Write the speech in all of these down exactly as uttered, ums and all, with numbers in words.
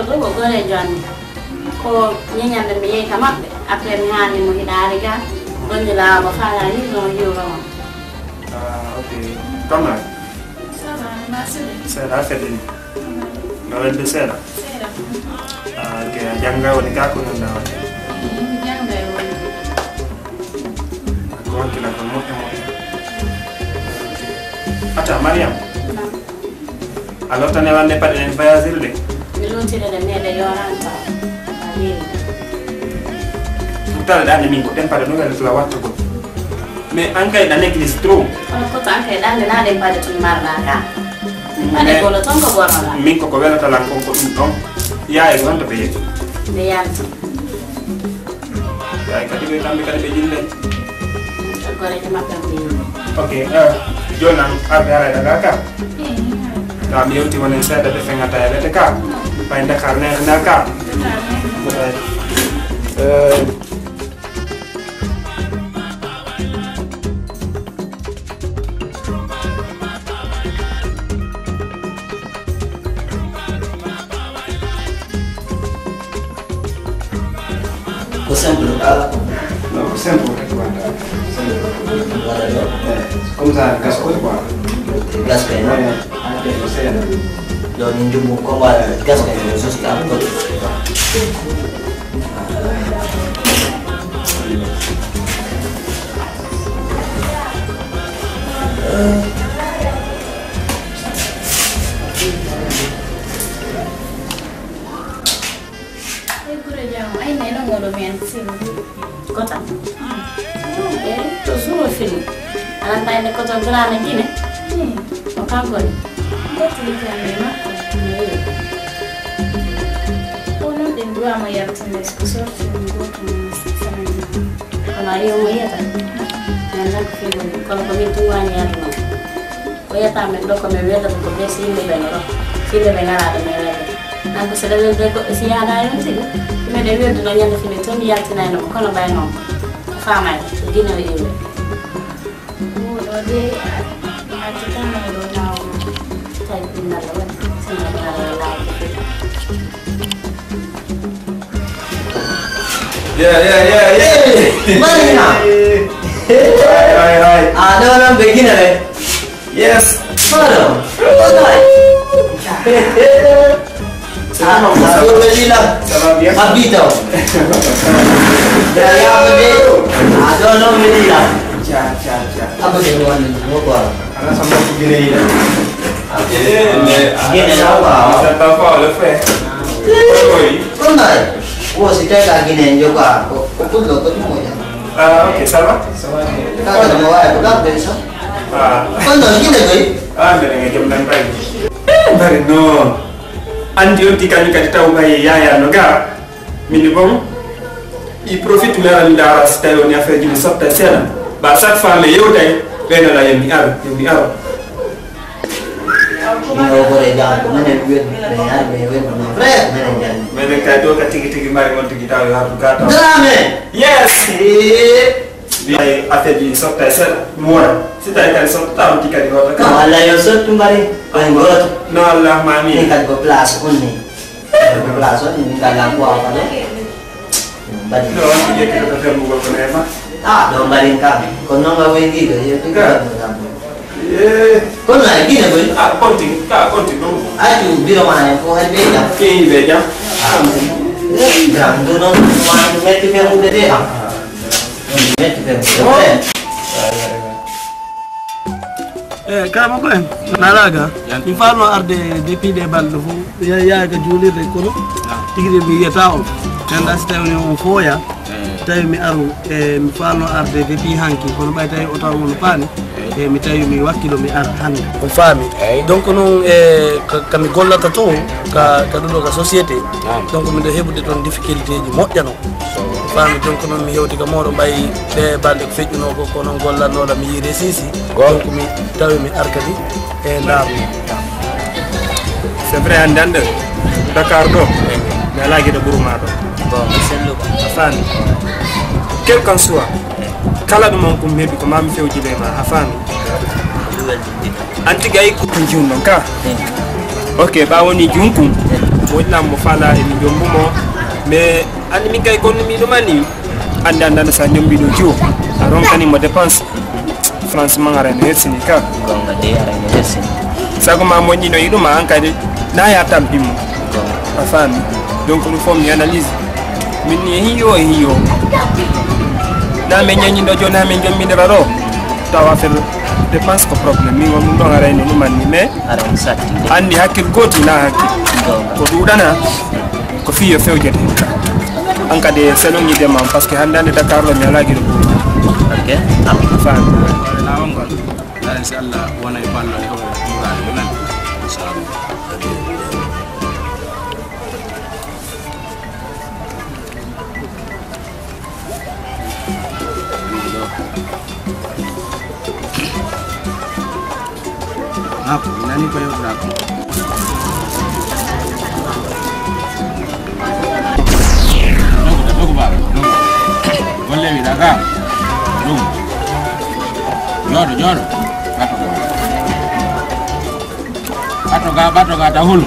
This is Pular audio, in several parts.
Ɗum ko goreejo an. Ko ñeñal nde mi yehi ka maɓɓe. Après mi haalni mo hiɗa ari ga. Ɗon ni laawa mo faa gaa ni ɗon hiwro mo. Ah, ok. Comment? Ça va, ma sœur. Seeɗa, a fellini? No welde seeɗa? Seeɗa. Ah, ok. A jannga woni ka ko non ɗa waɗi? Mm, jannga e woni. Ko hakkilagol moƴƴo moƴƴo. Ok. Ata, Mariam. Naam. A lottane wande paɗe ɗen voyagirde? Mi lootire ɗe, mais ɗe yooraani taw. A weeri. Pourtant, ɗaande min ko ɗen paɗe no wela tula wattugol. Mais an kay ɗa néglige trop. Kono koto an kay ɗaande na ɗen paɗe tun marɗa ka. Paɗe golo ton ko ɓornoɗa. Min ko ko welata lan kon ko ɗum ɗon. Yaa e ko honto ɓe yetti? Ɓe yalti. Yaay kadi ɓe kamɓe kadi ɓe jille. Goreejo maɓɓe ko yimɓe. Ok, eh, jooni an arɓe ara e ɗaga ka. Ka mi yewti wonen seeɗa ɓe feŋata e lete ka. Ɓay Dakar neene na ka. Eh, Ko simple, ala ko. Non, ko simple kadi wonta. Simple. Wala ɗo? Eh, comme ça, gaskol quoi. Gaskay, non? Eh, ante ko seeɗa. Ɗo ni njubu ko wala gaskay, juste à côté. Ay, gure jam, ay, neno moɗo men sino. Kota. Eh, to suro fini. Anan tay ne koto grana Gine. Hmm. O ka goni. Koto ni kan ne makko. Eh. Ko non ɗen duwa mo yaltinde ko sorti ɗum goto mo sanaji. Kono a yi'o mo yiyata. Nan nan ko fiɗum. Kono ko min tun wani yaltuma. Ko yiyata men ɗo ko men weldata ko bee si yimɓe ɓe no ɗo. Si yimɓe ɓe ngaraɗo men weldata. An ko seɗa welde goɗɗo si yaada yon tigi. Meɗen welduno ñande fini tun yaltinayno mo kono ɓay noon. Faamay ko Gine o yiwde. Ɗo de, a accitano ɗo laawol. Tawi ɗum nalla waɗi. Sinno nalla laawol. Yeah, yeah, yeah, yeah. Hey, Marina. Hey. Hi, hi, hi. Ah, no, no, beginner, eh? Yes. Follow. Follow. Ah, ça va, Marina? Ça va bien? Abito. Ya, ya, I don't know, Marina. Cha, cha, cha. Abito, no, no, no, no. Ana sa mbokku Gine yi la. Eh, mais Gine la, waaw. Sa papa le frère. Oui. Kon na. Wo si tey ka Gine njo kwa. Ko, ko pullo ko tumo ya. Ah, ok, ça va? Ça va bien. Ka ko mo wa ko ka be sa. Ah. Kon na Gine ko. Ah, mais nga jëm nan bay. Eh, bari non. Andi on ti kañum kadi taw mbay yaya no ga. Min bon, i profite mi ara mi ndaara si tawi woni affaire ji mi sotta e seeɗa. Ba chaque fois mi yewtay, ɓe nana yo mi ar, yo mi ar. Ɗum o gore jam ko menen weldu, mais ar mais weldu non vrai, menen jam. Menen kay ɗo ka tigi tigi mari on tigi taw yo hatu gata. Drame! Yes! Eh. Ay affaire ji sotta e seeɗa, mi wona. Si tawi kadi sotta taw ti kadi hota ka. Wala yo sottu mari, ko en goto. No Allah mami. Ni kadi ko place on ni. Place on, min ka lampu awa fano. Mbaɗi. No, on tigi yettata ko temmugol ko neema. Ah, ɗo mbaɗin kam. Ko noon nga wayndi ɗo, yetti ko temmugol kam. Eh. Kono ay, Gine koy. Ah, konti, ka konti ɗum. Accu biro ma en ko hay ɓe jam. Keyi ɓe jam. Ah. Eh, jam, ɗum noon, ma metti ɓe huɗe de. Ah. Metti ɓe huɗe de. Eh, karamoko en, nalaga. Yan. Mi faalno arde depuis ɗe balɗe fof. Ya-, yaha ka juulirde kono. Yan. Tigi de mi yiyata on. Ganda si tawi on fooya. Eh. Tawi mi aru, e mi faalno arde depuis hanki. Kono ɓay tawi o taw on paani. Eh. E mi tawi mi wakkilo mi ar hannde. On faami. Eyi. Donc noon, e ka, ka mi gollata to, ka, ka ɗum ɗo ka société. Yan. Donc miɗo heɓude toon difficulté ji moƴƴano. Faami, donc noon mi hewti ka mooɗon, ɓay ɗe balɗe ko feƴƴunoo ko, ko noon gollatnooɗo mi yiide sisi. Goonga. Donc mi tawi mi arkani e ndaar. C'est vrai, hannde hannde Dakar ɗo, mi alaa giɗo ɓuru maa ɗo. Goonga, selluka. A faami? Quel qu'en soit, kala ɗum on ko mi heɓi ko maa mi fewjide e maa, a faami? Ko ɗum weldi. An tigi a ikku ko juun ɗon ka? Eh. Ok, ɓa woni juun kun. Eh. Woni lan mo faalaa e mi jombu mo. Mais anndi min kay ko mi ɗum anndi. Anndi anndi anndi sa jombi ɗo jiwo. A ronkani mo dépense. Franchement, aray no hersini ka. Gonga de, aray no hersini. Sago ma moƴƴino yiɗuma an kadi. Na ya tampi mo. Gonga. A faami. Donc ɗum fof mi analyse. Min ni e hiyo e hiyo. Na min ñañindo jo, na min jombindira ɗo. Tawa affaire dépense ko problème. Min on ɗum ɗon aray no ɗum anndi. Mais Aran satti de. Anndi hakkil gooti na hakkil. Gonga. Ko ɗuuɗana, ko fii yo fewjete. An kadi e selon yiide ma, parce que hannde hannde Dakar ɗo mi alaa giɗo gooti. Ok. Ah. Faami. Laawol ngol. Aran si Allah wonay ballo e hoore umraade men. Inchallah. Ah, ko nani ko yewtuɗaa ko. Dogu, dogu, baaba, dogu. Golle wiɗa ka. Dogu. Jooɗo, jooɗo. Ɓato ga. Ɓato ga, ɓato ga, ta hulu.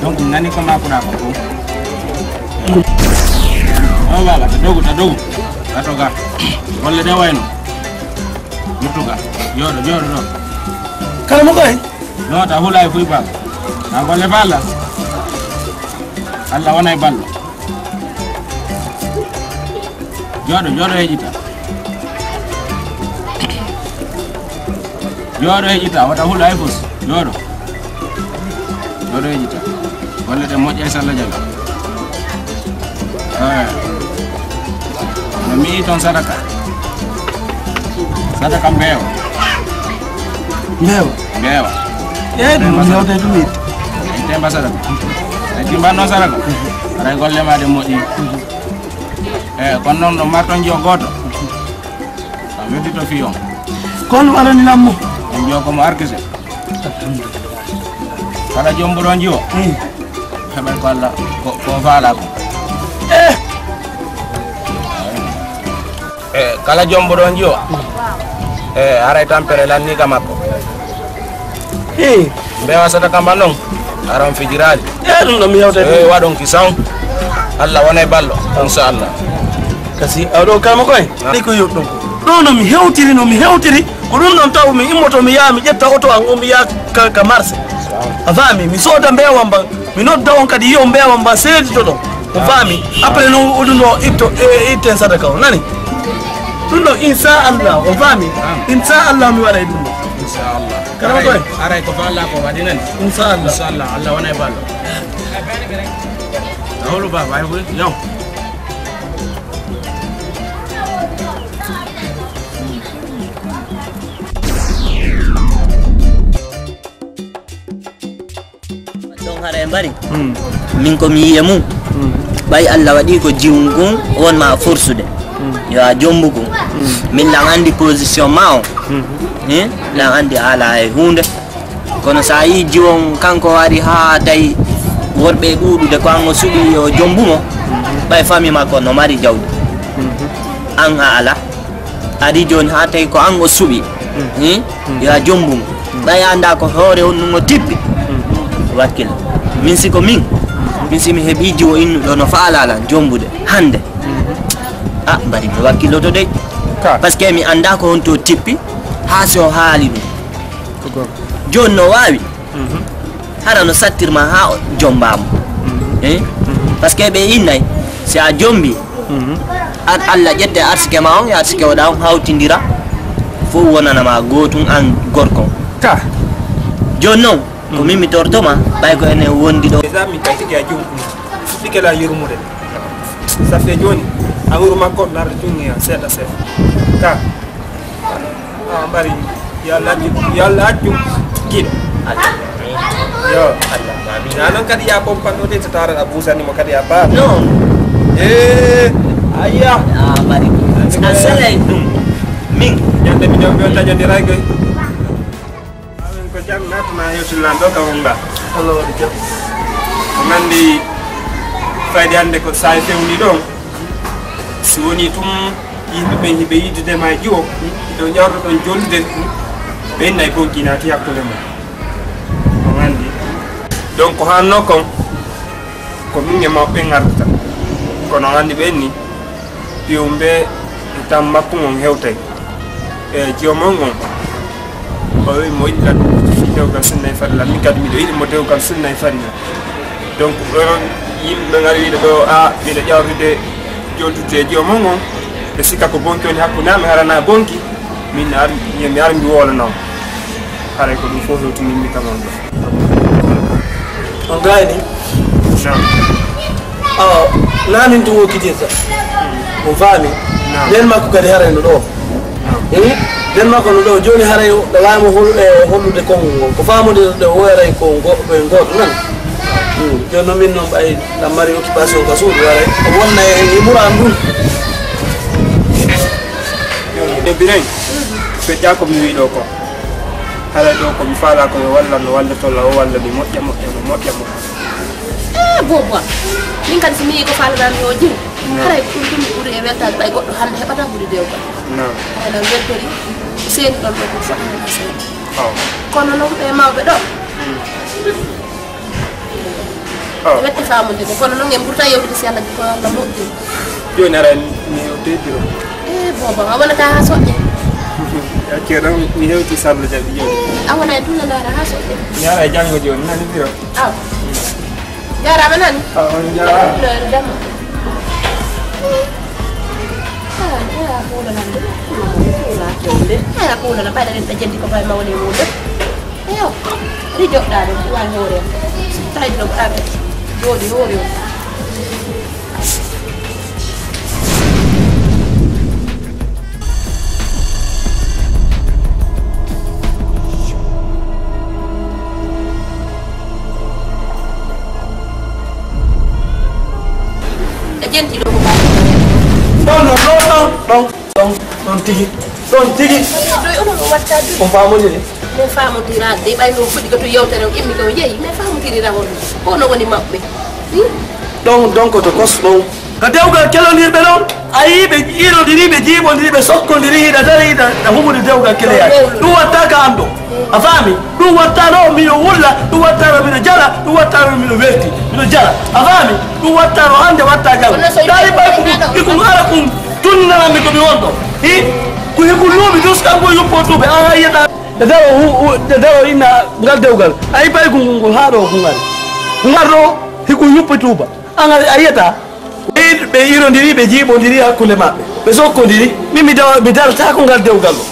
Donc, nani ko makuɗa ko ko. O baba, ta dogu, ta dogu. Ɓato ga. Golle de wayno. Muttu ga. Jooɗo, jooɗo ɗo. Kala mo koy? No, ta hulay fuy baba. Na golle balla. Allah wonay ballo. Jooɗo, jooɗo heƴita. Jooɗo heƴita, wata hulu hay fus. Jooɗo. Jooɗo heƴita. Golle ɗen moƴƴa e salla jaga. Eh. No mi yi ton sadaka. Sadaka mbeewa. Mbeewa? Mbeewa. Eh, ɗum mi hewtay ɗum yiɗde. En temba sadaka. En timbanno sadaka. Aray golle ma ɗen moƴƴi. Eh, kono noon ɗo marton jiyo gooto. A weddito fii on. Kono ɗum alani lammo. En jiyo ko mo arkise. Alhamdulillah. Kala jombuɗo on jiyo. Hmm. Heɓay ko Allah, ko, ko faala ko. Eh! Eh, kala jombuɗo on jiyo. Eh, haray tampere lanni ka makko. Hii. Mbeewa sata kamba non, aran fijiraali. Eh, ɗum ɗo mi yewta. Eh, waɗon ki saw. Allah wonay ballo, inchallah. Kasi, aɗo kama koy? Ah. Ni ko yoɗɗum. Ɗo no mi hewtiri, no mi hewtiri. Ko ɗum ɗon taw mi immoto, mi yaha, mi ƴetta oto an, o mi yaha ka, ka marché. A faami? Mi sooda mbeewa mban. Mi nodda on kadi, yo mbeewa mba seeditoɗon. On faami? Après non, o ɗum ɗo itto, e, itten sadaka o, nani? Ɗum ɗo, inchallah, on faami? Inchallah, mi waɗay ɗum ɗo. Inchallah. Kala ko e? Aray ko faala ko waɗi nani? Inchallah. Inchallah, Allah wona e ballo. A holu ba, bay buri, yow. Ɗon haɗa e mbari. Mm. Min ko mi yi'e mum. Mm. Ɓay Allah waɗi ko jiwun kun won ma forsude. Mm. Yo a jombu kun. Mm. Min lan andi position ma on. Mm. Eh? Lan andi ala e hunde. Kono sa yi jiwon kanko wari ha tawi worɓe ɗuuɗude ko an o suɓi yo jombu mo. Mm. Ɓay fami makko no mari jawdi. Mm. An a ala. Adi jooni haa tawi ko an o suɓi. Hmm? Yo a jombum. Ɓay a anndaa ko hoore on nun o tippi. Wakkil. Min si ko min, min si mi heɓii jiwo innuɗo no faalaa lan jombude hannde. Ah, mbari mi wakkiloto dey. Ka. Parce que mi anndaa ko honto tippi, haa si o haali ɗum. Ko goonga. Jooni no waawi. Mhm. Hara no sattirma haa o jombaama. Mhm. Eh? Mhm. Parce que ɓe innay, si a jombi, mhm, an Allah ƴette arsike ma on e arsike oɗa on hawtindira, fof wonana ma gootum an gorko. Ka. Jooni noon, ko min mi torto ma, ɓay ko enen wondi ɗo. Déjà min tawi tigi a jom ɗum. Fuɗɗike la yurmude. Ça fait jooni, a wuro makko, larde jungi seeɗa seeɗa. Ka. Ah, mbari, yo Allah accu, yo Allah accu giɗo. Yo. Allah, amin. Na non kadi ya pompanno de to tara a busani mo kadi a ba. Non. Eh, ayya. Ah, mbari. A selay ɗum. Min. Ñande mi ñaw ɓe taƴondiray koy. Amin ko jam natma yewtilan ɗo ka wonga. Allah waɗi jam. Ko nandi fayde hannde ko sa e fewni ɗon. Si woni tun yimɓe ɓen hiɓe yiddude ma e ƴiwo, hiɗo ƴawta ɗon jollude, Ɓen nayi bonki naati hakkunde mum. On anndi. Donc, ko haannoo kon, ko min e maɓɓe ngartata. Kono on anndi ɓen ni, piwɓe e tan makko ngon hewtay. E joomon on, o wi'i mo yiɗi lan dewgal sunna e farilla. Min kadi miɗo yiɗi mo dewgal sunna e farilla. Donc, ɗon yimɓe ngari wiide ɗo, "A, miɗo ƴawtude joltude e joomon on." Ɓe sikka ko bonki woni hakkunde amen, hara na bonki. Min ar-, mi ar-, mi woolanoo. Haray ko ɗum fof hewtinimmi kam on ɗo. On gayni? Naam. Awa, naa min tun wokkitirta. On faami? Naam. Nden makko kadi haray no ɗo. Naam. Hmm? Nden makko no ɗo. Jooni haray ɗo waawimo hol-, e, hollude konngol ngol. Ko faamondirɗe o waray ko ngo-, ko e gooto nan. Hmm. Jooni non min non ɓay ɗan mari occupation ka suudu waray. O wonna e, e muraan ɗum. Yo, e Biren, feƴƴaa ko mi wi'i ɗo ko. Haray ɗo ko mi faalaa ko yo wallan no wallotoo la o walla mi moƴƴa, moƴƴa, no moƴƴa, moƴƴa. Eh, bon, bon. Min kadi si mi yi'i ko faalɗaa mi o jiw. No. Haray ko ɗum tun mi ɓuri e weltaade ɓay goɗɗo hannde heɓataa ɓuri dewgal. No. Haray no weltori, ko seeni ɗon ɗo ko fof hannde seeni. Aw. Kono non ɓe mawɓe ɗo. Mm. Oh. Wette faamude de, kono non en ɓurta yewtude si Allah ko Allah moƴƴi. Jooni ara mi hewti e biro. Eh, booba, a wonata haa soƴƴe. Accee ɗon, mi hewti Samba Jabi jooni. Eh, a wona e dulla ndaara haa soƴƴe. Mi ara e janngo jooni, nani biro. Aw. Jaaraama nani? Ah, on jaaraama. Ɗo en jamma. Ah, ah, kuulana nde. Kuulana kewde. Ah, kuulana, ɓayda ɗen ɓe jenti ko fay mawni mum de. Eyo, ri joɗɗaade, ɗi waawi hoore am. Tawi ɗo ɗaɓe, jooɗi hoore on. E jenti ɗo ko ɓaade. Ɗon, ɗon, ɗon, ɗon. Ɗon, ɗon tigi, ɗon tigi. Ɗo e onon o watta ɗum. On faamodiri? Min faamodiraade de, ɓay no fuɗɗi ko to yewtere o immi ko o yehi, min faamodiriran on ɗum. Ko no woni maɓɓe? Hmm? Ɗon, ɗon ko to kos ɗon. Ka dewgal kelondirɓe ɗon, a yii ɓe irodiri, ɓe jiiɓondiri, ɓe sokkondiri, hiɗa dari, hiɗa, hiɗa humude dewgal keleyaade. Ɗum watta ka an ɗo. A faami? Ɗum wattano miɗo wulla, ɗum wattano miɗo jala, ɗum wattano miɗo welti, miɗo jala. A faami? Ɗum wattano hannde, watta janngo. Kono so yimɓe Dari ɓay ko, ko ko ara kun tunninanammi ko mi wonɗo. Hi? Ko hikun luuɓi dus kam ko yuppo tuuɓe. An a yiyata. Nde daro hu-, hu-, nde daro inna ngal dewgal. A yippay kun kun kun haa ɗo kun ari. Kun ar ɗo hikun yuppo tuuba. An a, a yiyata. Ɓe, ɓe irondiri, ɓe jiiɓondiri hakkunde maɓɓe. Ɓe sokkondiri. Min mi dawa, mi darataako ngal dewgal ɗo.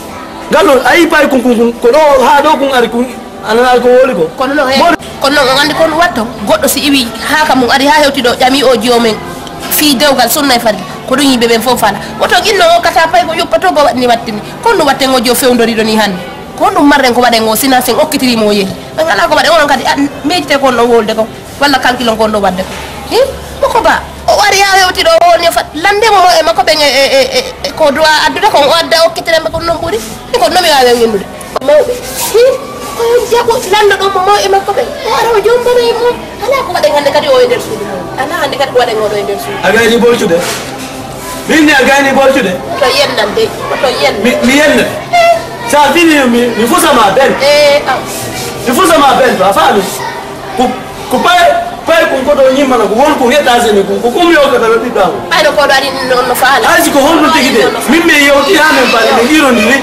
Ngal ɗo, a yippay kun kun kun. Ko ɗo haa ɗo kun ari kun. A nanaali ko wowli ko? Kono non, he, kono non, on anndi ko ɗum watta? Goɗɗo si iwi haa ka mum ari haa hewti ɗo, ƴami o joomen fii dewgal sunna e farilla, ko ɗum yimɓe ɓen fof fala. Woto ginno o kata pay ko yoppato ko waɗni wattini. Ko ɗum watten o joo fewndoriɗo ni hannde? Ko ɗum marren ko waɗen o, sinaa sen okkitiri mo o yehi? Ɓe ngalaa ko waɗen, onon kadi, a, miijite ko on ɗon wowlude kon, walla kalkilon ko on ɗon waɗde kon. Hi? Moko ba, o ari haa hewti ɗo, o woni o fat, lande mo mo e makko ɓen e, e, e, e, e ko duwa addude kon, o adda okkitire mba ko non ɓuri. Min ko non mi waawi winndude. Mawɓe, hi, ko jaɓu lanndo ɗon mo mawɓe makko ɓen. O ara o jombana e mum. Alaa ko waɗen hannde kadi o e nder suudu mum. Alaa hannde kadi ko waɗen oɗo e nder suudu. A gayni boltude? Min ni a gayni boltude? To yennan dey, ko to yennan. Mi, mi yennan? Eh. Sa fini mi, mi fusa ma ben. Eh, aw. Mi fusa ma ben to, a faami? Ko, ko pay, pay kun ko ɗo ñimmana ko won kun États-Unis kun, ko kun mi hokkata ɓe ɓiɗɗo am. Ɓayno ko ɗo ari non no faala. Hay si ko honɗun tigi de, min mi yewti haa min faali, min irondiri,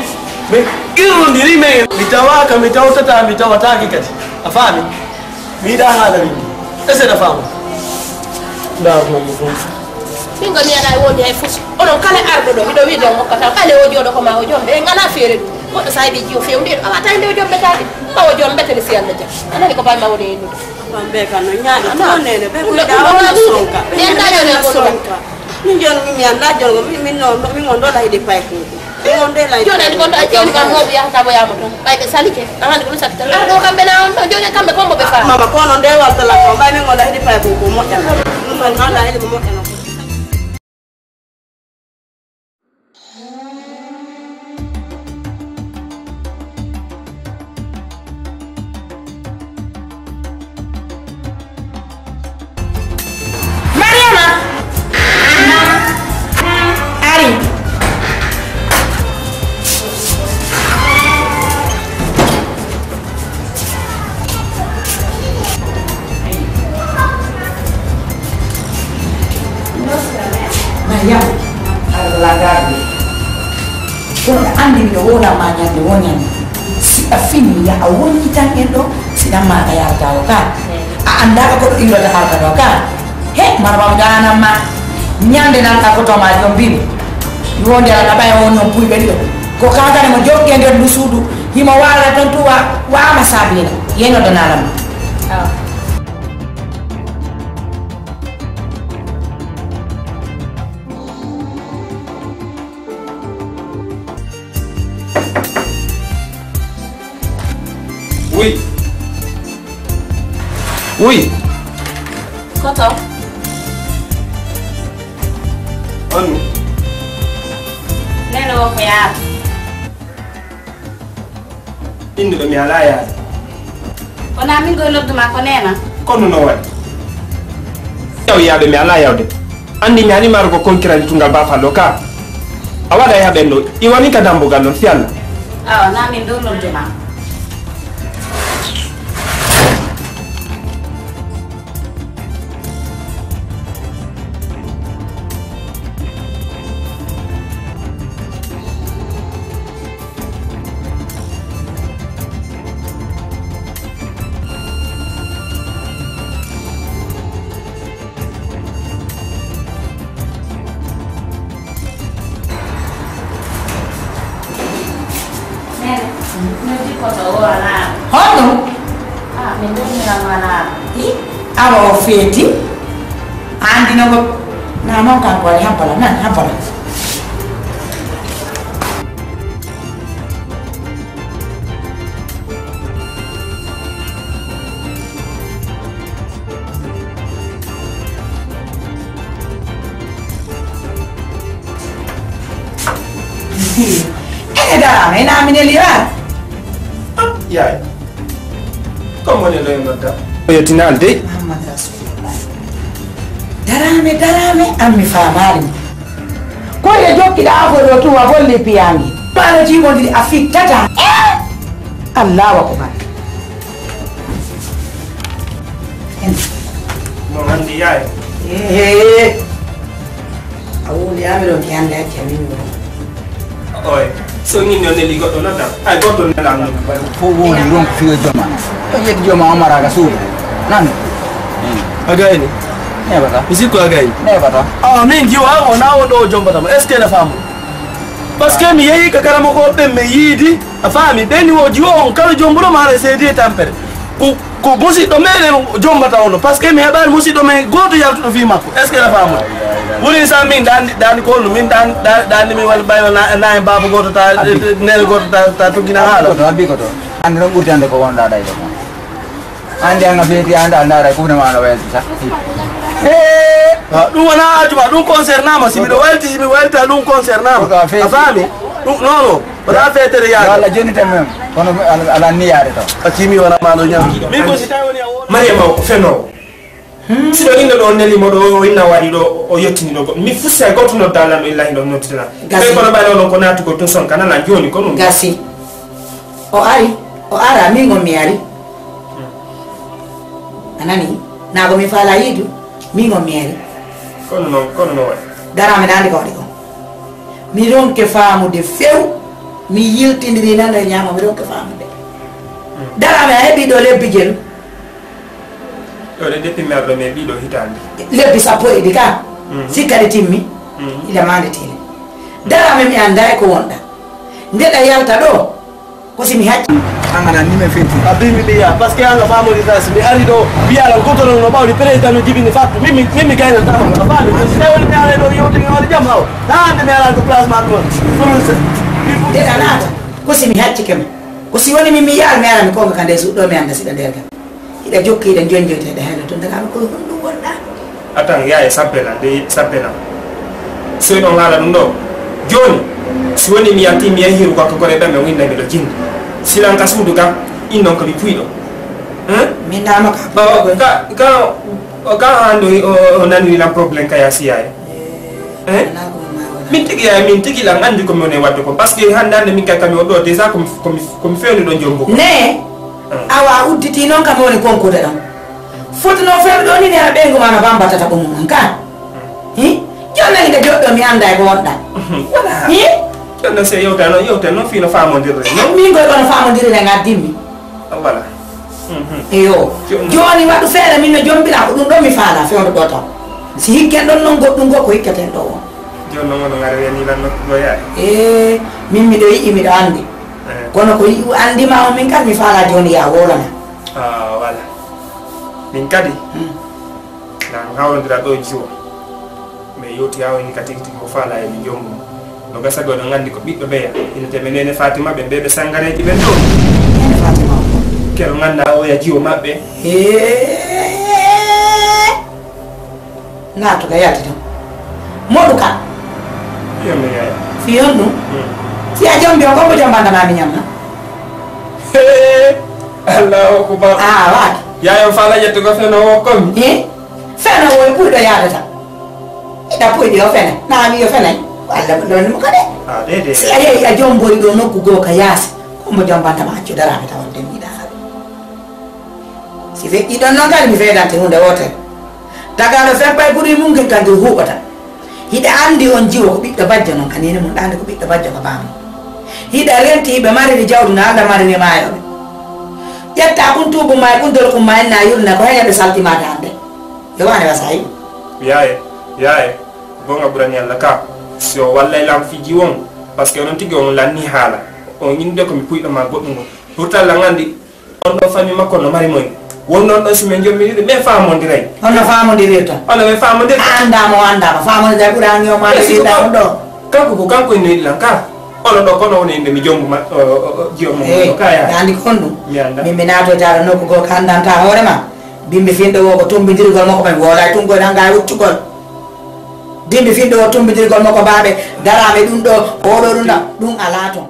min irondiri men. Mi tawaaka, mi tawtata, mi tawataake kadi. A faami? Mi yiɗaa haala min. Est-ce que a faama? Ndaar non mo ɗum. Min ko mi alaa woni hay fus. Onon kala arɗo ɗo, miɗo wi'de on hokkata, kala o jooɗo ko ma o jombe, en alaa feere ɗum. Goɗɗo sa heɓi jiwo fewndiiɗo, a watta hende o jombetaake. Ma o jombete ni si Allah jaɓi. A nani ko bamma woni e innude. Bambe kan no ñaaɗi. Ana. Ko nene, ɓe ko da wona sonka. Ɓe ñaaɗi sonka. Min jon mi mi anda jon mi, min no, min on ɗo la hiɗi pay ko. Min on de la hiɗi. Jon en kon ɗo a ƴeewi kam mawɓe yahata ko yaama toon. Ɓay ɓe salike. A hande ko mi sakkita. Ah, ɗo kamɓe na on ɗo, jon en kamɓe kon mo ɓe faa. Mama, kono nde walta la ko, ɓay min on la hiɗi pay ko, ko moƴƴa. Min on la hiɗi ko moƴƴa. Mariama! Ari. Yam, aɗa lagaade. Kono ɗa anndi miɗo woola ma ñande woo ñande. Si a fini, ya a woññitan en ɗo, si ɗan maa ka yarata o ka. A anndaa ka ko ɗo iwrata harka ɗo ka. He, mara ma mi ɗaanan ma. Ñande nan ka ko toma jom bimi. Mi wonde ala ka ɓaya won non puyɓe ɗiɗo. Ko kankane mo jokke nder ndu suudu. Himo waalata ton tu wa, wa ma Sabina. Yeno ɗo naalan ma. Awa. Wuy. Wuy. Koto. Anu. Nene wo ko yaa. Innuɗo mi alaa yaade. Wonaa min goy noddu maa ko neena? Kono no waɗi? Yaw yaade mi alaa yawde. Anndi mi haɗi maaro ko konkirani tungal baafal ɗo ka. A waɗa e haɓen ɗo. I woni ka dambugal non, si Allah. Awa, naa min ɗo noddu maa. Nene, no jikkoto o alaa? Honno? Ah, min ɗon miran alaa. I? Awa o feeti? Anndi no ko, na non kanko waɗi habbala, nan habbala. Ene Daraame, ena Amine Liwaar. Ah, yaay. Ko woni ɗo e nodda? O yettinaali dey. Muhammad Rasulullah. Daraame, Daraame, an mi faamaali mo. Ko e jokkiɗaa ko ɗo tuma golli piyaange. Ɓaano jiimondiri a fittata. Eh! Allahu akbar. Mo anndi yaay. Ehe. A wowliyaama ɗo, mi anndaa, acca min mi wona. Oy, so min non neli goɗɗo nodda. Ay, goɗɗo nela non. Fof wowli ron ko fiyo joma. Ɗo yetti joma o mara ka suudu. Nan. A gayni? Neɓata. Mi sikku a gayni? Neɓata. Ah, min jiwa o na o ɗo jombata mo. Est-ce que na faamu? Parce que mi yehi ka karamokooɓe ɓen, mi yiidi, a faami, ɓen ni o jiwo on kala jombuɗo ma haray seedi e tampere. Ko, ko musiɗɗo meɗen jombata on, parce que mi heɓaani musiɗɗo men gooto yaltuɗo fii makko. Est-ce que a faamii? Woni sa min ɗaani, ɗaani ko honno? Min ɗaan-, ɗaan-, ɗaani min walla ɓay walla na, na en baaba gooto ta, nene gooto ta, ta tuggina haala. Abbi ko to, abbi ko to. Anndi ɗon ɓurti annde ko wonɗaa ɗayɗo kon. Anndi an a feeti, an a ndaara kufne ma no wayliti sa. Hee! Ah, ɗum wonaa aaju ma, ɗum concerne ma. Si miɗo wayliti, si mi waylita, ɗum concerne ma. Ko ka feeti. A faami? Ɗum, non, non. Wonaa feetere yaade. Yo Allah jonnite men. Kono ala, ala niyaade taw. A tiimi wona ma no ñaam. Min ko si tawi woni a wona. Mariama o ko fenoowo. Hmm. Si ɗo inno ɗo neli mo ɗo, o inna waɗi ɗo, o yettini ɗo goɗɗo. Mi fusi hay gooto nodda lan ɗo illahi ɗo nodditana. Gasi. Ɓen kono ɓayno ɗon ko naatugol tun son ka nana jooni ko ɗum. Gasi. O ari, o ara, min on mi ari. A nani? Naa ko mi faalaa yiidu, min on mi ari. Kono non, kono non waɗi. Daraame ɗaande ko waɗi kon. Mi ronke faamude few, mi yiltindiri nana e ñaamo, mi ronke faamude. Mm. Daraame a heɓii ɗo lebbi jelu. Ɗo de depuis mi ari ɗo mi heɓii ɗo hitaande. Lebbi sappo e ɗiɗi ka? Mm. Sikka ɗe timmi? Mm. Ila maande tile. Daraame mi anndaa e ko wonɗaa. Nde ɗa yalta ɗo, Ko si mi hacci. An a nanii mi feeti. A bii mi ɓiya, parce que an a faamori tan, si mi ari ɗo, wi'a lan goto non no ɓawli président no jibini fattu. Min mi, min mi gaynantaa ma, a faami? Si tawi woni mi aray ɗo yewtini hoore jam haw. Haa hannde mi aray ko place ma ɗum. Kono se, il faut. Nde a naata, ko si mi haccike ma. Ko si woni min mi yaal mi ara mi konga ka nder suuɗo mi annda si ɗa nder ka. Hiɗa jokki, hiɗa jonjoyta, hiɗa hayla ton, daga ko honɗum wonɗa? Atan, yaa e sabbe lan, de sabbe lan. So hiɗon haala ɗum ɗo, jooni, si woni mi yalti, mi yahi hiiru ka kore ɓen, ɓe winna mi ɗo jinde. Silan ka suudu ka, in non ko mi puyɗo. Hein? Min naama ka. Ba, ka, ka, ka hande o, o, o naniri lan problème ka yaa siyaye. Eh? Hein? Alaa ko mi maa wala. Min tigi yaa, min tigi lan anndi ko mi woni wadde ko. Parce que hande hande min kay kami o ɗo, déjà ko mi, ko mi, ko mi fewni ɗo jombo ko. Ne? Awa a udditii non kam woni konkude ɗon. Foti non fewde ɗon ni nena ɓeyngu maa no bambatata ko mum on ka. Hi? Ɗon nani ka joɗɗo mi anndaa e ko wonɗaa. Wala. Hi? Joɗɗo se yewta noon, yewta noon fii no faamondirre. Non min koy kono faamondirre ngaddiimi. Wala. Mhm. Eyo. Joɗɗo. Jooni waɗu feere min no jombiraa ko ɗum ɗon mi faalaa fewndo ɗoo taw. Si hikken ɗon non goɗɗum goo ko hikketen ɗoo won. Jooni non wano ngara wiyanii lan nokku goo yaade. Ee, min miɗo yi'i, miɗo anndi. Eh. Kono ko yi'u anndi ma on min kadi mi faalaa jooni yaa wowlana. Ah, wala. Min kadi. Hmm. Nan hawrondira ɗo jiwo. Mais yewti haa woni ka tigi tigi ko faalaa e mi jommu. No gasa goo no nganndi ko ɓiɗɗo ɓeya. Ina teme neene Fatima ɓe mbeɓe sangareeji ɓen ɗo. Neene Fatima o. Kero ngannda oya jiwo maɓɓe. Hee. Naatu ka yalti ton. Moɗu ka. Iyo mi yaaya. Fi on ɗum. Hmm. Si a jombi on, ko mo jombanta ma mi ñamna. Hee. Allahu akbar. Ah, waaki. Yaayo faala ƴettugo feno wo komi. Eh? Feno wo e ɓuyɗo yaadata. Ida puyɗi o fene. Naa wi o fene. Ko Allah ɗon mo kade. Ah, de, de. Si a yehi a jomboyi ɗo nokku goo ka yaasi, ko mo jombanta ma accu daraade tawa den yiɗa haɗu. Si feƴƴi ɗon non kadi mi feedante huunde wootere. Tagaaɗo fempay ɓuri mum kin kanjum huuɓata. Hiɗa anndi on jiwo ko ɓiɗɗo bajjo non ka neene mum, ɗaande ko ɓiɗɗo bajjo ka baaba mum. Hiɗa renti hiɓe mariri jawdi no Allah mariri maayooɓe. Ƴetta kun tuubu ma e kun dolkun ma en na yurna ko heña ɓe saltimaade hannde. Yo waane wasa yiɗu. Yaaye, yaaye, ko goonga ɓurani Allah ka. Si o wallay lam fiji won, parce que onon tigi on lanni haala. On innde ko mi puyɗo ma goɗɗum on. Pourtant lan anndi, on ɗo famille makko no mari moy. Won non ɗo si men jommi ɗiɗo, men faamondiray. On no faamondirirta? On no men faamondirta? A anndaa mo, anndaa mo. Faamondiray ɓurani o ma. Eh, si ko ɗiɗa on ɗo. Kanko ko kanko inni lan ka. Ono ɗo kono woni innde mi jombu ma, o, o, o, jiyo mo. Eh, ɗo kaya. Ɗa anndi ko honɗum? Mi anndaa. Min mi naatoyta ɗo nokku goo ka anndantaa hoore ma. Bimbi finɗo woo ko tumbindirgol makko ɓen woolay tun koy nanga e uccugol. Dimbi finɗo woo tumbindirgol makko baaɓe daraame ɗum ɗo, oɗo ɗum na, ɗum alaa ton.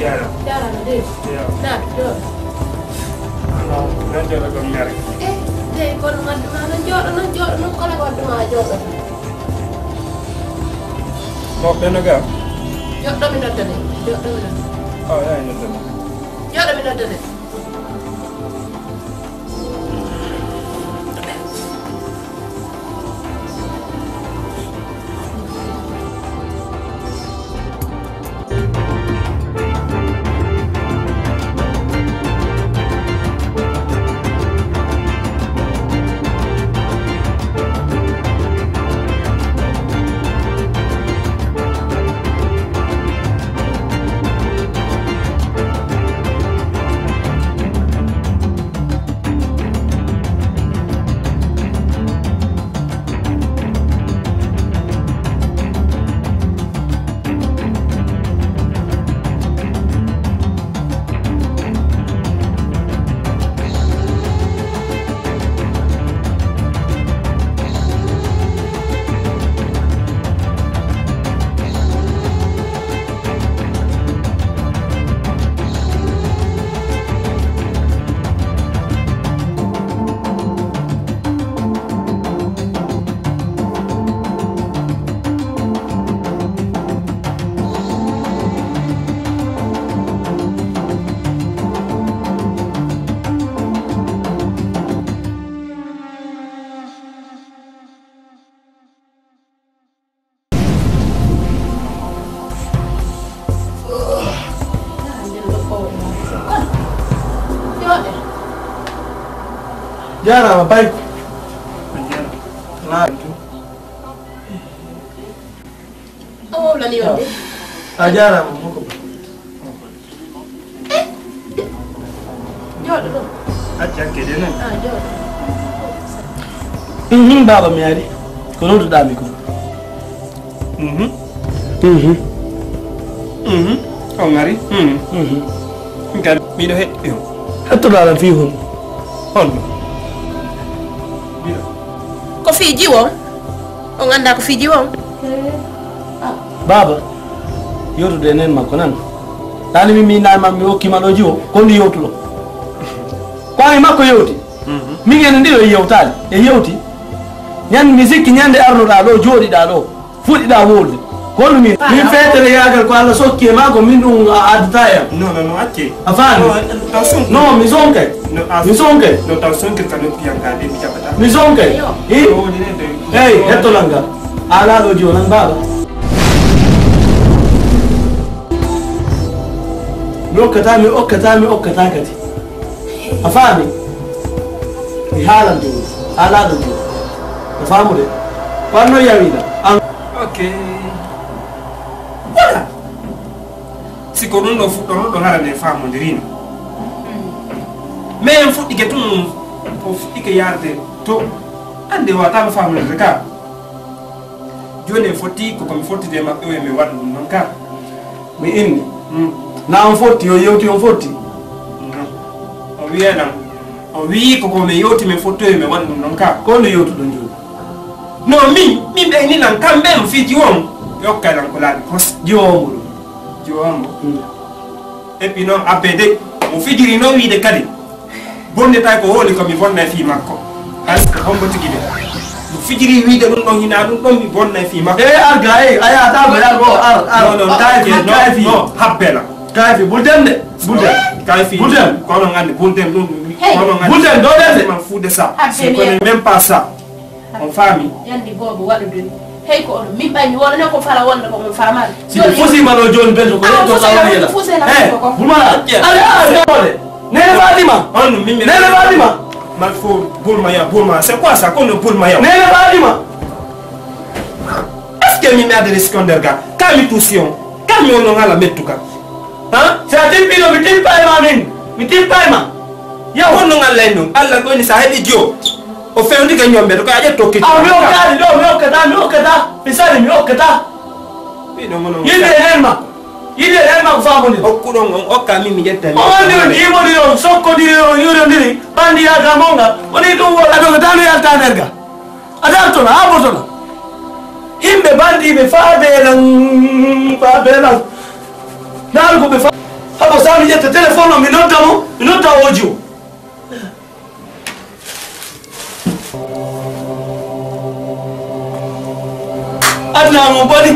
Jaaraama. Jaaraama, dey. Yo. Naa, yo. Alaa, nan jooɗo ɗon mere. Eh, dey, kono waddu ma nan jooɗo, nan jooɗo, non kono waddu ma jooɗo. Mo ɓe no ga? Jooɗo mi nodda de. Jooɗo mi nodda. Oh, yaa nodda. Jooɗo mi nodda de. Jaaraama, Bayko. Naa. A wowlani on de. A jaaraama, moko. Jooɗo ɗo. Acca hakke de non. Ah, jooɗo. Mhm, baaba, mi ari. Ko noduɗaa mi kon? Mhm. Mhm. Mhm. On ari? Mhm. Mhm. Min kam, miɗo heɗɗi on. Hettoɗaa lan fii hon? Honno? Ko fii jiwo? On anndaa ko fii jiwo? Baaba, yewtude e neen makko nan. Taani min mi nayi ma mi hokki ma ɗo jiwo, ko ndi yewtuɗo? Ko an e makko yewti? Mhm. Min en ɗiɗo en yewtaali, en yewti. Ñande mi sikki ñande arnoɗaa ɗo, jooɗiɗaa ɗo, fuɗɗiɗaa wowlude. Ko honɗum min? Min feetere yaagal ko Alla sokki e maa ko min ɗum a addata e am. Non, non, non, acce. A faami? Non, non, taw sonki. Non, mi sonkay. Non, a Mi sonkay. Non, taw sonki ka noppi an ka de mi jaɓata. Mi sonkay. Yo. I? Ɗo woni ne de. Hey, hetto lan ga. Ala ɗo jiwo lan baaba. Mi okkata, mi okkata, mi okkata kadi. A faami? Mi haalan ɗum. Haalaa ɗum ɗum. A faamude? Ko an non yawina? An. Ok. Voilà. Si ko ɗum ɗo fuɗɗono ɗo hara nde faamondirino. Mais en fuɗɗike tun, o fuɗɗike yarde to. Ande wata no faamondirde ka. Jooni en fotti ko ko mi fottide maɓɓe o e mi waɗa ɗum non ka. Mi inni. Hmm. Na on fotti, on yewti, on fotti. Non. O wi'ay lan, o wi'i ko ko mi yewti, mi fotti, mi waɗi ɗum non ka. Ko no yewtuɗon jooni? No, min, min ɓe ni lan, kamɓe mo fiji on, ɓe okkay lan ko laaɓi pos. Jiwo on mo ɗum. Jiwo on mo. Hmm. Et puis non, abbe de, mo fijiri non wiide kadi. Bonnetay ko hooli ko mi bonnay fii makko. Parce que hombo tigi de. Mi fijiri wiide ɗum ɗon hinaa ɗum ɗon mi bonnay fii makko. Eh, ar ga, eh, a yaata ba, yar go, ar, ar. Non, non, Kaafi, non, Kaafi. Non, habbe la. Kaafi, bul dem de. Bul dem. Kaafi, bul dem. Kono ngandi, bul dem ɗum. Hey. Kono ngandi. Bul dem, doo dem de. Man fuu de ça. Habbe. Je connais même pas ça. On faami? Yandi boobo waɗude. Hey, ko onon. Min ɓay mi wonano ko fala wonde ko mon faamaali. Si ɓe fusiima ɗo jooni, ɓen ko yetto ka woni yela. Hey, bul ma. Ala, ala, ala. Nene Fatima. On, min, min. Nene Fatima. Mal fo, bul ma ya, bul ma. C'est quoi ça? Kono bul ma ya. Nene Fatima. Est-ce que mi mi adresse ko nder ga? Ka mi tuusi on. Ka mi on non ala mettu ka. Ha? Si a timpiino, mi timpay ma min. Mi timpay ma. Yaw. Honno Alla en non? Alla ko woni sa heɓi jo. O fewndike ñombe to ko a ƴetto kiti. Ah, mi okkaali ɗo, mi okkata, mi okkata. Mi sali, mi okkata. Wi ɗo mono. Yiɗde e nen ma. Yiɗde e nen ma ko faamude. Okkuɗon on, okka min mi ƴetta. O wonde on jiimodiri on, sokkodiri on, yurondiri. Bandi yaaga monga. Woni ɗum wona ɗo ko dano yalta nder ga. A dartono, a ɓotono. Yimɓe bandiiɓe faa beelan, faa beelan. Ndaaru ko ɓe fa-, habo sa mi ƴetta téléphone o, mi nodda mo, mi nodda oji o. Aduna mo boni.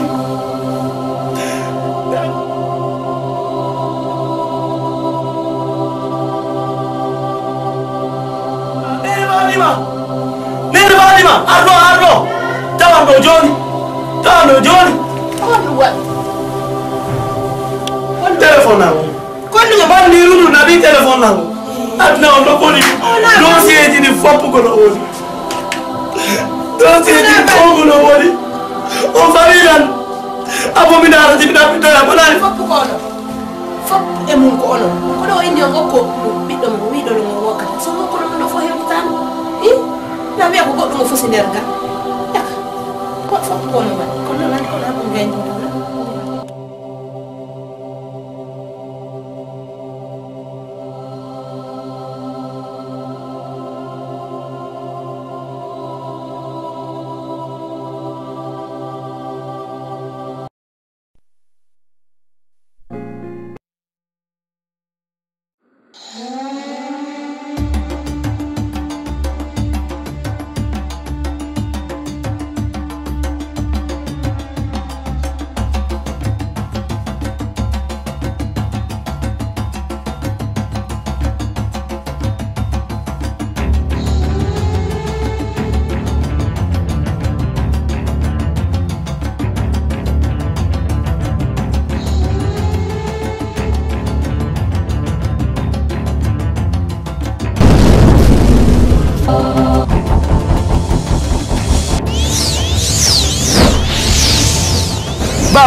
Nene Fatima! Nene Fatima! Arɗo, arɗo! Tawan ɗo jooni! Tawan ɗo jooni! Ko ɗum waɗi? Téléphone na o. Ko ɗum? Bandiiru ndu naɓi téléphone na o. Aduna on no boni. Dossier ji ɗi fof ko no woni. Dossier ji fof ko no woni. O fari lan. Abominare ji ɗaɓɓitoya bonani. Fof ko onon. Fof e mum ko onon. Ko ɗo o inni on okko ɓiɗɗo mum, wiɗo no mo wokkata. So mo kono ɗum ɗo fof hewtitaano. I? Na wiya ko goɗɗum o fusi nder ga. Yaka. Ko fof ko onon waɗi. Kono noon ko ɗum gayni ɗum.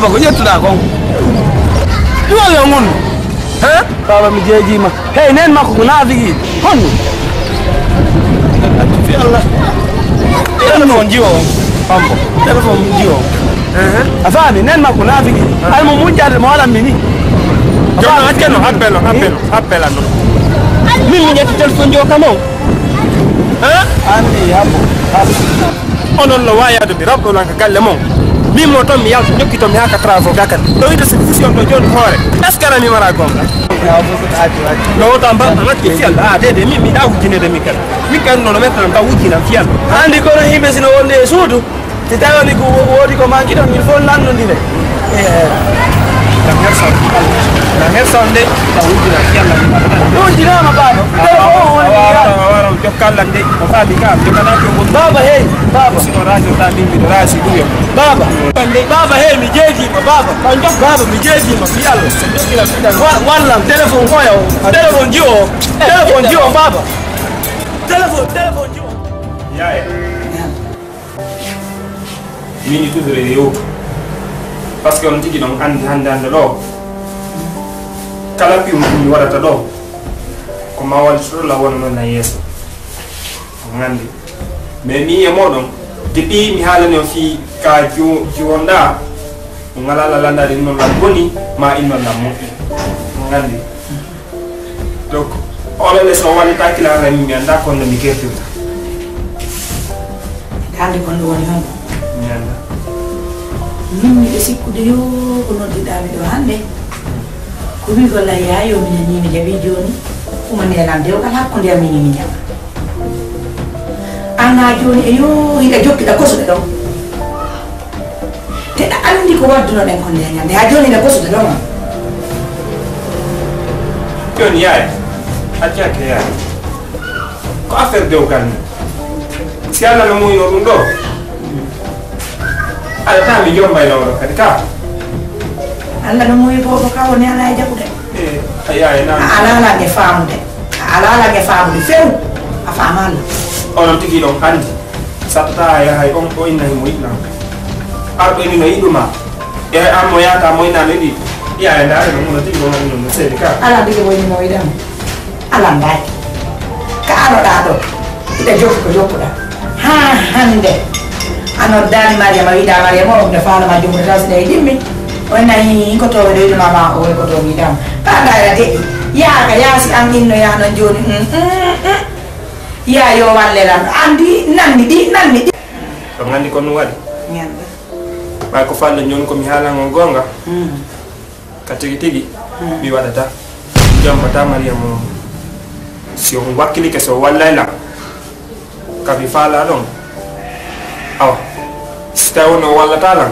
Ko ƴettuɗaa kon? Ɗum walla ngun? He? Baaba, mi jeejii ma. Hey, neen makko ko naafiki. Honno? Accu fii Allah. Téléphone jiwo on. Hombo? Téléphone jiwo on. Ehe. A faami? Neen makko naafiki. Ay mo mujjade mo waɗan mi ni. A faami? Jonno, accano appel on, appel on, appel an on. Min mi ƴetti téléphone jiwo kam on. He? Anndi, habbo, habbo. Onon no waayaade mi raɓɗo lan ka galle mon. Min mo ton mi yalta ɲokki ton mi haa ka travaux ga kadi. Ɗo wiide si fusi on ɗo jooni hoore. Est-ce que ara mi mara gonga? No wota mba, mba ŋakki fiyal. Ah, dede, min mi ɗa wujjinede min kadi. Min kadi nono men tan mba wujjina fiyal. Anndi kono yimɓe sino wonde e suudu. Si tawii woni ko wo-, woodi ko manki ɗon, il faut lanndondire. Eh. Ka her son. Na her son de, ka wujjina fiyal. Wujjinaama, baaba. Dara ko on woni a wara, a wara, jokkallan de. Ko faami ka, jokkana ko on. Baaba, hey, baaba. Sino rajo ta min, mi rajo ɗum yo. Baaba. Baaba, hey, mi jeejii ma, baaba. Baaba, mi jeejii ma, fii Allah. Wa-, wallam, téléphone koya o. Téléphone jiwo o. Téléphone jiwo o, baaba. Téléphone, téléphone jiwo o. Yaaye. Min toujours e yewtu. Parce que on tigi ɗon anndi hannde hannde ɗo. Kala piw mi waɗata ɗo. Ko ma wallitoto la wona noon na yeeso. On anndi. Mais mi e moɗon. Depuis mi haalani on fii ka jiwo-, jiwonɗa. On alaa la landaade innon lan boni, ma innon lan moƴƴi. On anndi. Donc, oɗo le so wallitaaki lan ren mi annda kono mi kertirta. Hannde kon ɗum woni honɗum? Mi annda. Min miɗo sikkude yo ko nodduɗaa mi ɗo hannde. Ko wi'ugol lan yaa yo mi nanii mi jaɓi jooni. Ɗum woni lan dewgal hakkunde am min e miñam. An haa jooni e yo hiɗa jokkiɗa kosuɗe ɗon. Te ɗa anndi ko waddunoɗen kon nde ñande, haa jooni ne kosude ɗon. Jooni yaay, accake yaay. Ko affaire dewgal ni. Si Alla no muuyno ɗum ɗo, aɗa tawi mi jombayno ɗo kadi ka. Alla no muuyi boobo ka woni alaa e jaɓude. Eh, a yaay na. A alaa lan e faamude. A alaa lan e faamude few. A faamaali. Onon tigi ɗon anndi. Sattata a yahay on, o inna himo yiɗi lan. Arɗo ini no yiɗuma. Yahay an mo yahata mo inna no yiɗi. Yahay ndaare no muno tigi wona ɗum no seedi ka. Alaa tigi mo ini no yiɗan. Alaa ndaare. Ka anoɗaa ɗo. Hiɗa jokki ko jokkuɗaa. Haa hannde. A noddaani Mariama, wiɗaa Mariama, on no faala ma jumbude taw si ɗe dimmi. O inna hi, ko to ɓe ɗo yiɗuma ma, o ko to mi yiɗama. Ka ndaare deƴƴi. Yaa ka yaasi an inno yaa non jooni. Mm, mm, mm. Yaa yo walle lan. Anndi nanni ɗi, nanni ɗi. On anndi ko ɗum waɗi? Ñande. Ɓay ko falɗo jooni ko mi haalan on goonga. Mm. Ka tigi tigi, mm, mi waɗata. Mi jombataa Mariama on. Si on wakkilike, si o wallay lan, ka mi faalaa ɗon. Awa, si tawi woni o wallataa lan,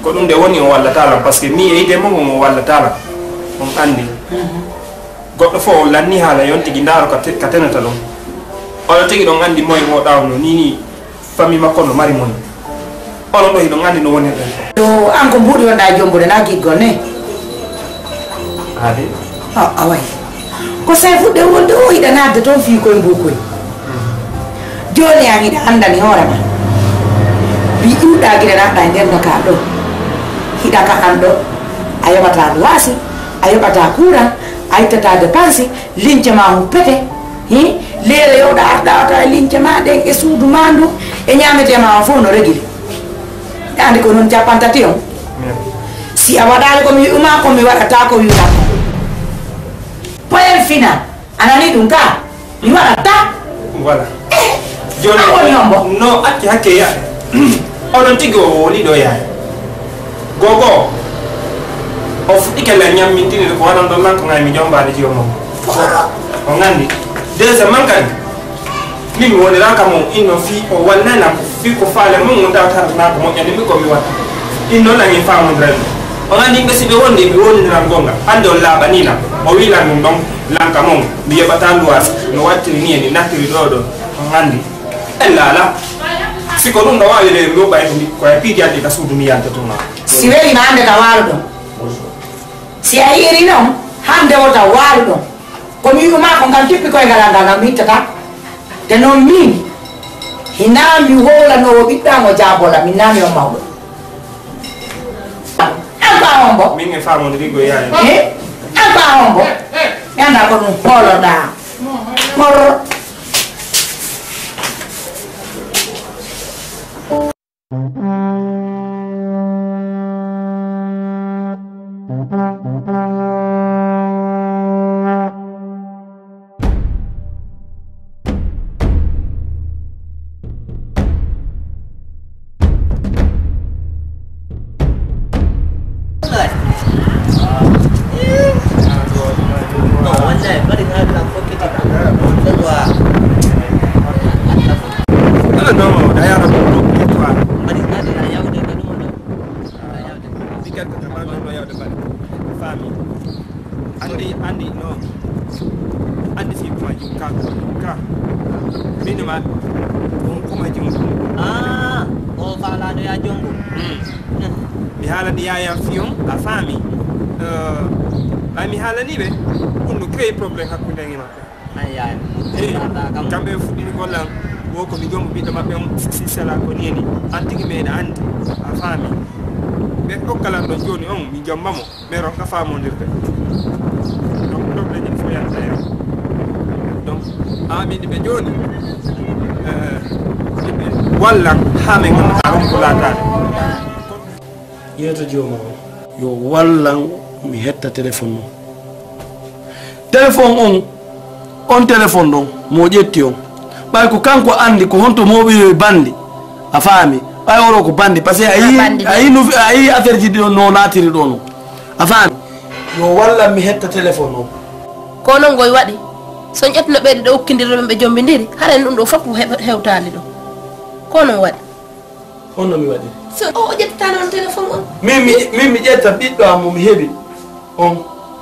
ko ɗum de woni o wallataa lan, parce que mi e idée mon o wallataa lan. On anndi. Mm-hmm. Goɗɗo fof o lanni haala yon tigi ndaaro ka te-, ka tenata ɗon. Oɗo tigi ɗon anndi moye mo ɗaawno ni, ni famille makko no mari moye. Onon ɗo hiɗon anndi no wonirɗen ko. Yo, an ko mbuuɗi wonɗaa e jombude, na giggol ne? Aade. A, a wayi. Ko sey fuɗɗe wonde o hiɗa naatde toon fii koye mbuukoy. Jooni an hiɗa anndani hoore ma. Mbi iwɗaa gila naatɗaa e nder nokaaru ɗo. Hiɗa ka an ɗo. A yoɓataa luwaasi, a yoɓataa kuuran, a ittataa depansi, Lince maa huppete, hi? Leere yowɗa arɗa wata e lince maa ɗen e suudu maa ndun e ñaametee maa on fow no regili. Ɗa anndi ko non cappanɗe tati on? Si a waɗaali ko mi wi'u maa ko mi waɗataa ko wi'uɗaa ko. Poyel fina, a nanii ɗum ka? Mi waɗataa. Voilà. Eh, jooni an woni hombo? No acci hakke yaade. Onon tigi o woni ɗo yaade. Gogo, o fuɗɗike la ñammintinirde ko waɗan ɗon lan ko ngay mi jombaade jiyo mon. On anndi, deuxièmement kadi, min mi woniraaka mo inno fii o wallay lan fii ko faale mon mo tawata na ko moƴƴani mi ko mi waɗa. Inno lan e faamondira ɗum. On anndi yimɓe si ɓe wondi mi wondiran gonga, hannde on laaɓanii lan. O wii lan ɗum ɗon, lan ka mon, mi yoɓataa luwaas, no wattiri ni e ni nattiri ɗo ɗon. On anndi, en laala. Si ko ɗum ɗo waawi de mi yoɓay ko mi, ko e piiji addi ka suudu mi yalta tuma. Si weli ma hannde ka waalo ɗon. Si a hiiri non, hannde wota waalu ɗon. Ko mi wi'u maa ko ngam tippi koyngal an ngal, ngam mi ittata. Te non min, hinaa mi wowlanoowo ɓiɗɗo an o jaabola, min naa mi on mawɗo. Hombo? Min e Fa Mondi Rigo yaani. Eh? An Fa Hombo? Mi anndaa ko ɗum hooloɗaa. Mor. Ah, non, d'ailleurs, non, non, non, non. Mi gerte ka maa non, non, yawde bali. Faami. Andi, andi, non. Andi si kuma jum ka, ka. Min ma, on kuma jum. Ah, o faalaɗo ya jongo. Mm. Mi haalani yaya fiyon, a faami. Eh, ɓay mi haalani ɓe, ɗum no créé problème hakkunde e makko. An yaay. Eh, kamɓe ɓe fuɗɗini gollan, wo ko mi jombo ɓiɗɗo maɓɓe on, si sela ko neni. An tigi meɗa andi, a faami. Ɓe okkalan ɗon jooni on, mi jomba mo. Mais ronka faamondirde. Donc, ɗon ɓe ñin foyanta en. Donc, amin ɓe jooni, eh, ɓe wallan haa men annda on ko laataade. Yeeto jooma on. Yo wallan mi hetta téléphone on. Téléphone on, on téléphone ɗon, mo ƴetti on. Ɓay ko kanko andi ko honto mo wi'i bandi. A faami? Ɓay oro ko bandi, parce que a Ah, yii, bandi a yii no, a yii affaire ji ɗi no naatiri ɗon non. A faami? Yo wallan mi hetta téléphone on. Ko non ngoy waɗi. So ƴettuno ɓeyde ɗo ukkindirde ɓe, ɓe jombindiri, haray ɗum ɗo fof heɓ-, hewtaali ɗo. Ko non waɗi. Honno mi waɗiri? So o, o ƴettata non téléphone on. Min mi, min mi ƴetta ɓiɗɗo am mo mi heɓi on,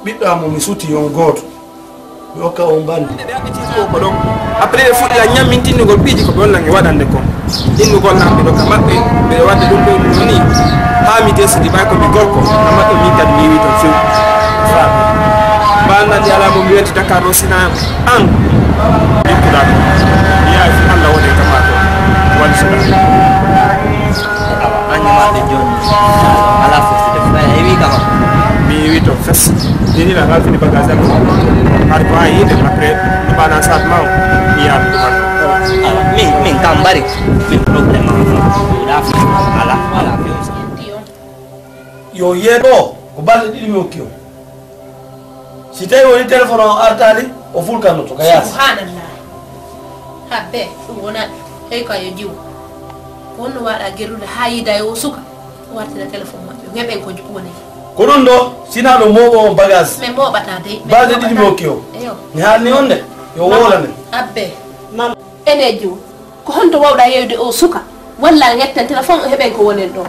ɓiɗɗo am mo mi suti on gooto. Mi okka on bandi. Ɓe haɓɓiti ko, ko ɗon. Après ɓe fuɗɗira ñammintinnugol piiji ko ɓe hollan e waɗande kon. Innugol lamɓe ɗo ka maɓɓe, ɓe waɗde ɗum ɗo, ɗum ɗo ni. Haa mi desidi ɓay ko mi gorko, ka maɓɓe min kadi mi yiwi ton few. Faami. Mbaal nandi alaa mo mi welti Dakar o sina an. Yettuɗaa ko. Yaay fi Allah woni e ka maa to. Wali sina. Awa, an e maɓɓe jooni, alaa fof si def, ɓay heewi kama. Mi heewi to fes. Ni, ni, la, la, fini bagage am. Har ko a yiide, après, no bana saat ma o, mi yaha, mi ɗuma. Awa, min, min kam mbari, min problème am, ɗa fi, ala, ala, fi. Yo yeeɗo, ko balɗe ɗiɗi mi hokki on. Si tawi woni téléphone o artaali, o fulkannoto ka yaasi. Subhanallah. Habbe, ɗum wona, hey ko a yo jiwo. Ko honno waaɗa gerrude haa yiida e o suka, o wartira téléphone maɓɓe. Heɓen ko woni. Ko ɗum ɗo, sinaa ɗo mooɓo on bagage. Men mooɓata dey. Balɗe ɗiɗi mi hokki o. Eyo. Mi haalni on de, yo woola men. Habbe. Mam. Ene jiwo. Ko honto wawɗa yeeyude o suka? Walla a ƴetten téléphone o heɓen ko wonen ɗon.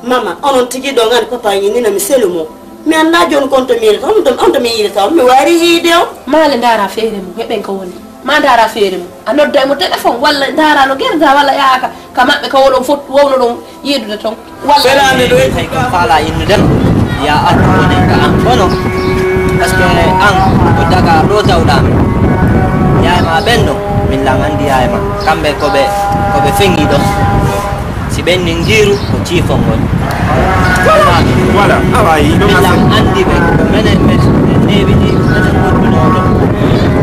Mama, onon tigi ɗon an papa ñinina mi selu mo. Mi anndaa jooni ko on to mi yiɗata, on to, on to mi yiɗata, on mi waari yiide on. Maa le ndaara feere mum, heɓen ko woni. Maa ndaara feere mum. A nodda e mo téléphone, walla ndaara no gerda, walla yaaka ka maɓɓe ka woɗon fot, wowno ɗon. Yiidude ton. Walla feraande ɗo hay ɗum faalaa innudema. Ya addu wonen ka an kono. Parce que an ko Dakar ɗo tawɗaa mi. Yaay ma ɓen ɗo, min lan anndi yaay ma. Kamɓe ko ɓe, ko ɓe feŋi ɗo. Si ɓen nin ngiiru, ko ciifon ngol. Voilà, awa, yi ɗum min lan anndi ɓe, ko menen ɓe neeɓi ɗi, menen ngondunoo ɗo.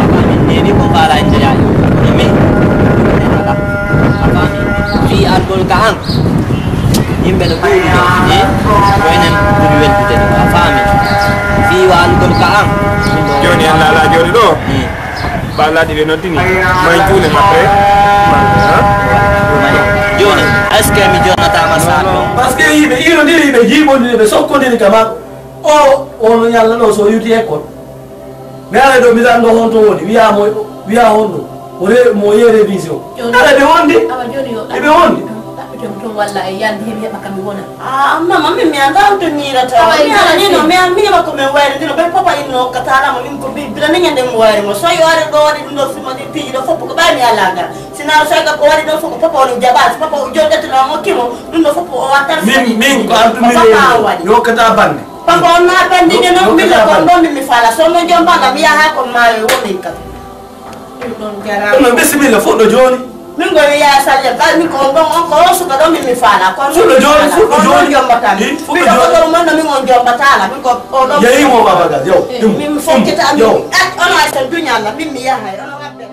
Awa, min neeɓi ko faalaa innde yaay. Kono min, min alaa. A faami? Fii algol ka an. Yimɓe no ɗuuɗi ɗo, e ko enen ɓuri weldude ɗo, a faami? Fii waalugol ka an. Jooni en laalaa jooni ɗo. Baalaaɗi ɓe noddini. May juule maɓɓe. Jooni, est-ce que mi jonnataama saat ɗo? Parce que yimɓe irondirii, ɓe jiiɓondiri, ɓe sokkondiri ka makko. O, on Yalla ɗo so yuti école. Mi ara ɗo, mi tan ɗo honto woni, wiya mo, wiya honɗo, o re-, mo ye révision. Jooni. Ara ɓe wondi. Awa jooni yo. Eɓe wondi. Ɗaɓɓito mi toon walla e yande he mi heɓa ka mi wona. Ah, mama, min mi anndaa on to miirata. Awa mi ara ni no, mi, mi heɓa ko min wayri ndino, ɓe papa inno ka taala mo, min ko bi-, bila ni ñande mo wayri mo. So yo ari ɗo waɗi ɗum ɗo sima ɗi piiji ɗo fof ko ɓay mi alaa ngal. Si naa so ka ko waɗi ɗo fof ko papa woni jaɓaade, si papa o joɗɗete ɗo mo kimo, ɗum ɗo fof o wattan. Min, min ko artu min papa o waɗi. Mi hokkata bande. Papa on na bandi de non, min ko ɗon min mi fala. So mo jom banga mi yaha ko maayo wo min kam. Ɗum ɗon jaraama. Kono bisimilla fuɗɗo jooni. Min ko mi yaha Saliya, ɓay min ko on ɗon, on ko on suka ɗon min mi faala. Ko on Fuɗɗo jooni, fuɗɗo on ɗon jooni. Jombata min. Eh, fuɗɗo Min ɗo jooni. Ko ɗon mon no min on jombata la. Min ko on ɗon. Yehi mo Baba Gas, yo. Eh, Himo, min mi fokkita min. Yo. Eh, on ay sen duña la, min mi yahay, on waɗde.